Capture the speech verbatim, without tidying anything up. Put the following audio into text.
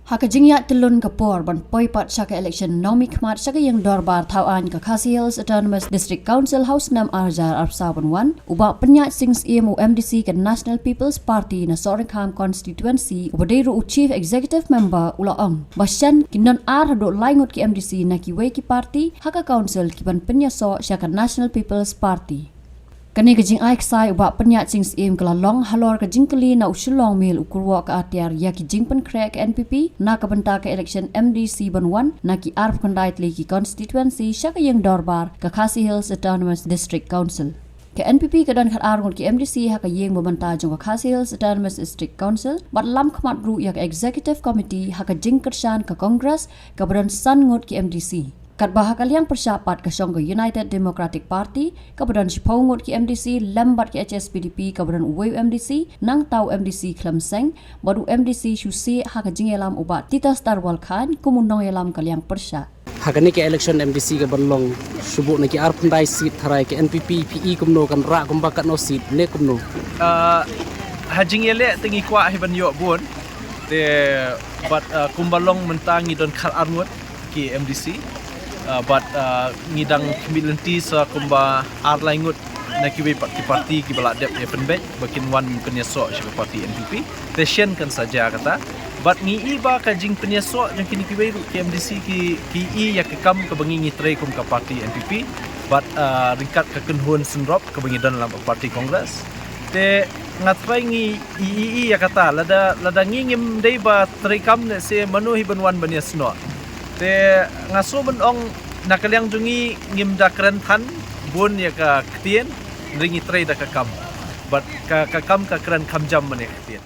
Ha ka jingïaid tylli ka por ban poi pat sha ka election nongmihkhmat sha ka ïing dorbar thaw aiñ ka Khasi Hills Autonomous District Council ha u snem ar hajar arphew saw ban wan, u Bah Pynïaid Sing Syiem, u M D C ka National People's Party na Sohryngkham Constituency, uba dei ruh u Chief Executive Member, u la ong ba shen ki don ar haduh lai ngut ki M D C na kiwei ki party ha ka council ki ban pynïasoh sha ka National People's Party. Kane ka jingai ksai u Bah Pynïaid Sing Syiem ka la long halor ka jingkylli na u Shillong Mail u Kyrwoh ka Atiar ïa ki jingpynkhreh ka N P P na ka bynta ka election M D C ban wan na ki arphew khyndai tylli ki constituency sha ka ïing dorbar ka Khasi Hills Autonomous District Council. Ka N P P ka don khatar ngut ki M D C ha ka ïing ba mynta jong ka Khasi Hills Autonomous District Council, bad lam khmat ruh ïa ka Executive Committee ha ka jingkyrshan ka Congress kaba don san ngut ki M D C. Katba ha ka liang pyrshah pat ka shong ka United Democratic Party kaba don shiphew ngut ki M D C lem bad ka H S P D P kaba don uwei u M D C, nangta u M D C khlem seng, bad u M D C shu sih ha ka jingïalam u Bah Titas Tarwal Chyne kum u nongïalam ka liang pyrshah. Ha kane ka election M D C kaban long shuh na ki arphew khyndai seat, tharai ka N P P phi i kumno, kan rah kumba katno seat ne kumno? Ah, ha jingïaleh te ngi kwah hi ban ïoh bun. Te bad, ah, kumba long mynta ngi don khatar ngut ki M D C. Ah, bad, ah, ngi dang khmih lynti sa kumba ar lai ngut na kiwei pat ki party kiba la dep ïa pynbeit ba kin wan pynïasoh sha ka party N P P. Te shen kan sa jia kata. Bad ngi i ba ka jingpynïasoh jong kine kiwei ruh ki M D C ki, ki i ïa ka kam kaba ngi ngi trei kum ka party N P P. Bad, ah, ryngkat ka kynhun synrop kaba ngi don lang bad party Congress. Te nga trai ngi i, i, i ïa kata, lada, lada ngi ngim dei ba trei kam ne se mano hi ban wan ban ïasnoh. Te nga shu ban ong na ka liang jong ngi ngim da kren than bun ïa ka ktien, hynrei ngi trei da ka kam. Bad ka, ka kam ka kren kham jam mane ka ktien.